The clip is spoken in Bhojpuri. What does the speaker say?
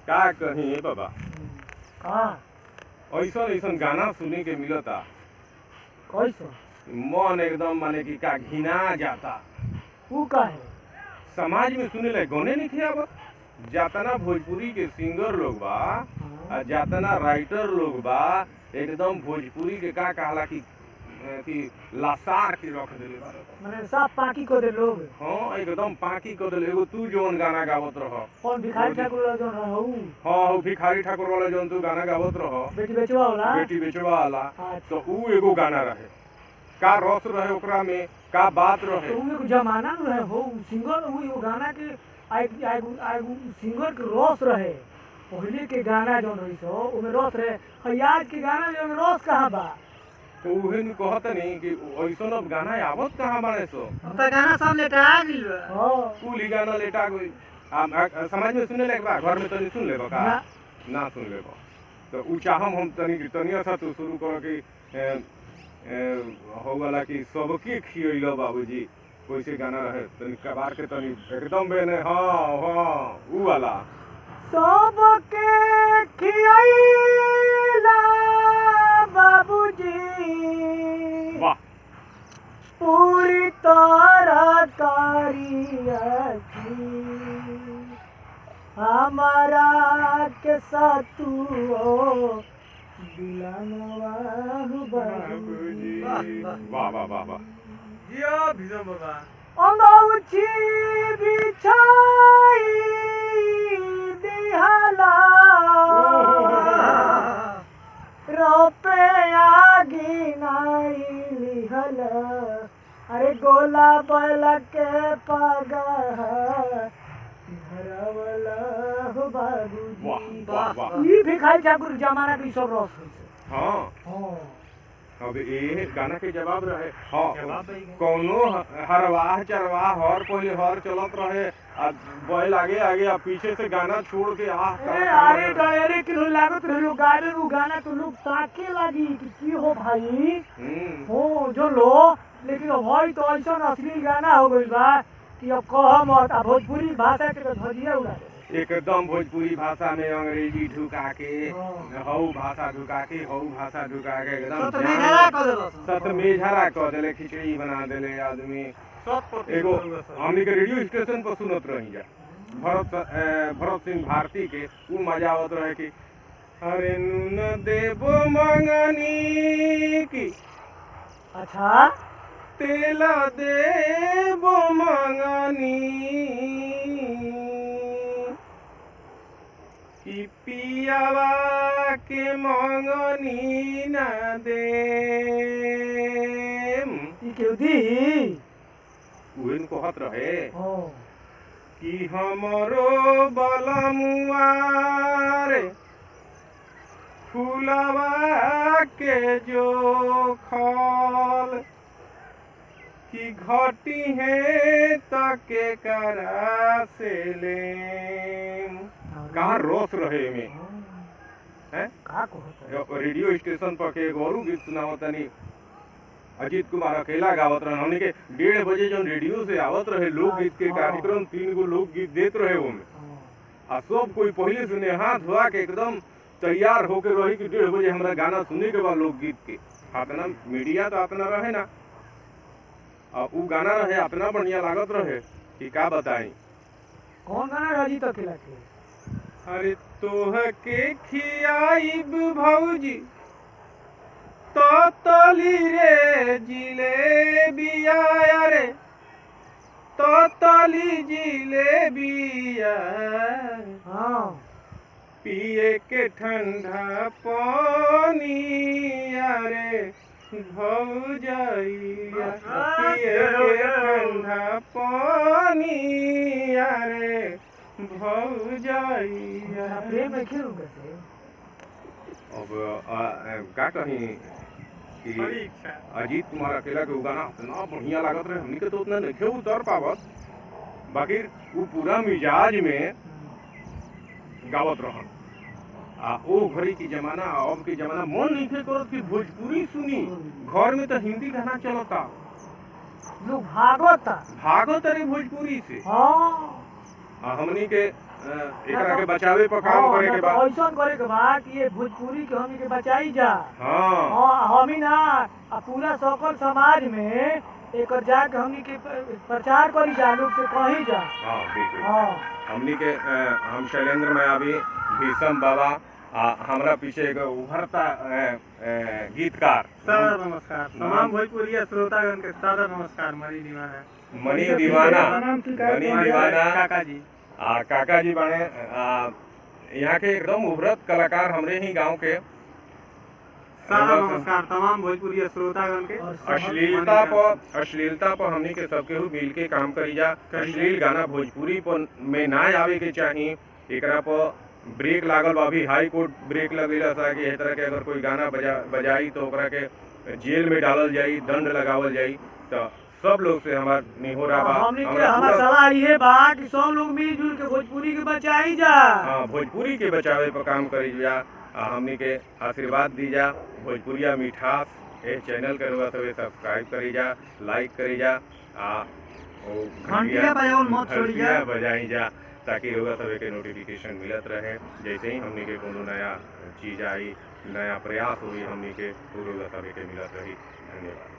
का कही बाबा का ऐसन ऐसन गाना सुने के मिलता, कैसे मन एकदम माने कि का घिना जाता। ऊ काहे? समाज में सुने ला गाने नहीं थे। अब जातना भोजपुरी के सिंगर लोग बा आ जातना राइटर लोग बा, एकदम भोजपुरी के का कहला कि लासार के रख देले बा, माने साफ पाकी को दे लोग। हाँ एकदम पाकी कर देले। एगो तू जौन गाना गावत रह, कौन भिखारी ठाकुर वाला जौन रह ऊ? हाँ उ भिखारी ठाकुर वाला जौन तू गाना गावत रह, बेटी बेचवा वाला, बेटी बेचवा वाला, तो ऊ एगो गाना रहे, का रस रहे ओकरा में, का बात रहे। तो ऊ एगो जमाना में रहे हो सिंगर, ऊ एगो गाना के आगु सिंगर के रस रहे। पहले के गाना जौन रही सो ओमे रस रहे, आज के गाना में रस कहाँ बा? तो उहे न कहत नहीं कि ऐसन अब गाना आवत कहाँ बाने सो। अब त गाना सब लेटा गेल बा। हां कुल ही गाना लेटा गई। आ समाज में सुने लायक बा? घर में तनी सुन लेबा का ना सुन लेबा तो उ चाहम हम तनी तनी सा तू शुरू कर कि हो वाला कि सबके खियैलो बाबूजी, कोई गाना रहे तनी कबार के तनी एकदम बेने। हां हां उ वाला सबके खियैला बाबूजी, वाह पूरी तरकारी हमारा के सतुओ दिलनवा बाबूजी, वाह वाह वाह वाह जिया भीषम बाबा। अंगौछी बिछाई दिहला रोपे आगी नाई लिहल, अरे गोला बैल के पगा धरवला हो बाबूजी। वाह वाह ई भिखारी ठाकुर जमाना के सब रस होई। हां हां अब ये गाना के जवाब रहे। हाँ कौनो हरवाह चरवाह हर पहले हर चलत रहे आ बैल आगे आगे आ पीछे से गाना छोड़ के आ अरे डरे के लागत रहे लोग गावे उ गाना तो लोग ताके लागी कि की हो भाई हो जो लो। लेकिन अब भाई तो ऐसा असली गाना हो गइल बा कि अब कह मत, आ भोजपुरी भाषा के तो धजिया उड़ा दे। एकदम भोजपुरी भाषा में अंग्रेजी ढुका के, हऊ भाषा ढुका के, हऊ भाषा ढुका के एकदम सतमेझरा क देले, खिचड़ी बना देले आदमी। एगो हमनी के रेडियो स्टेशन पर सुनत रही जा भरत सिंह भारती के, उ मजा आवत रहे कि अरे नून देबो मंगनी की, अच्छा तेल देबो मंगनी कि पियावा के मंगनी ना देम। ई केहू दी? उहे न कहत रहे कि हमरो बलमुआ रे फुलवा के जो खल कि घटी है तके करा से लेम। का रस रहे में हैं? का कहत रेडियो स्टेशन पर के एगो औरू गीत सुनावतनी, अजीत कुमार अकेला गावत रहन। हमनी के 1:30 बजे जौन रेडियो से आवत रहे लोकगीत के कार्यक्रम, 3 गो लोकगीत देत रहे ओमे, आ सब कोई पहले से नहा धोआ के एकदम तैयार होके रही कि 1:30 बजे हमरा गाना सुने के बाद लोकगीत के। अपना मीडिया तो अपना रहे ना, आ उ गाना रहे अपना बढ़िया लागत रहे कि का बताई। कौन गाना रहे अजीत अकेला के? अरे तोह के खियाइब भौजी तली रे जिलेबिया, अरे तली जिलेबिया, हाँ पिए के ठंडा पानी अरे भौजैया, पिए के ठंडा पानी अरे भौजैया। प्रेम में खेल कैसे? अब का कहीं कि अजीत कुमार अकेला के गाना इतना बढ़िया लागत रहे, हमनी के तो उतना नहीं उतर पावत, बाकी उ पूरा मिजाज में गावत रहन। आ ओ घड़ी के जमाना अब के जमाना मन नहीं करत कि भोजपुरी सुनी, घर में तो हिंदी गाना चलता, लोग भागता भागत रे भोजपुरी से। हाँ हमनी के एकरा के बचावे पर काम हाँ, करे ना के तो बा। ऐसन करे के बा कि ये भोजपुरी के हमनी के बचाई जा। हाँ हाँ हम ही ना आ पूरा सकल समाज में एकर जाके हमनी के प्रचार करी जा, लोग से कही जा। हाँ बिल्कुल। हाँ हमनी के हम शैलेंद्र मायावी, भीषम बाबा आ हमरा पीछे एगो उभरता गीतकार। सादर नमस्कार तमाम भोजपुरी श्रोतागण के सादर नमस्कार। मनी दीवाना, मनी दीवाना, मनी दीवाना काका जी आ काका जी बने यहाँ के एकदम उभरत कलाकार हमरे ही गांव के। सादर नमस्कार तमाम भोजपुरी श्रोतागण के। अश्लीलता पर हमनी के सबके मिल के काम करी जा। अश्लील गाना भोजपुरी पर में ना आवे के चाही, एकरा पर ब्रेक लागल बा। अभी हाई कोर्ट ब्रेक लगेला सा कि एह तरह के अगर कोई गाना बजाई तो ओकरा के जेल में डालल जाई, दंड लगावल जाई। तो सब लोग से हमार निहोरा बा, हमनी के हमरा हमार पूरा सलाह ये बा कि सब लोग मिलजुल के भोजपुरी के बचाई जा। हाँ, भोजपुरी के बचावे पर काम करी जा आ हमनी के आशीर्वाद दी जा। भोजपुरिया मिठास ए चैनल के रुआ सबे सब्सक्राइब करी जा, लाइक करी जा आ ओ घंटिया बजावल मत छोड़ी जा। घंटिया बजाई जा ताकि रुआ सबे के नोटिफिकेशन मिलत रहे। जैसे ही हमनी के कोनो नया चीज आई, नया प्रयास हुई हमनी के, तो रुआ सबे के मिलत रही। धन्यवाद।